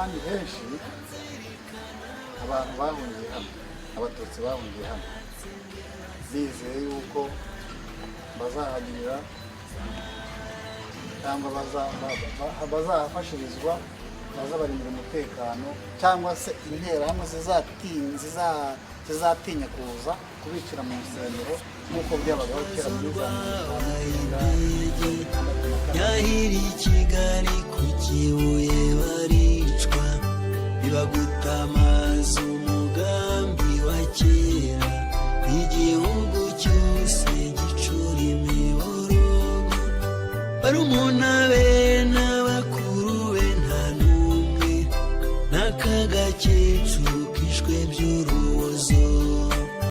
N'ahandi henshi abantu bahungiye hano, Abatutsi bahungiye hano bizeye yuko bazahagirira cyangwa bazahafashirizwa, bazabarindira umutekano, cyangwa se Interahamwe zizatinya kuza kubicira mu nsengero nk'uko byabagaho kera muri za 54. Yahiri i Kigali ku Kibuye baricwa, bibagutamaza.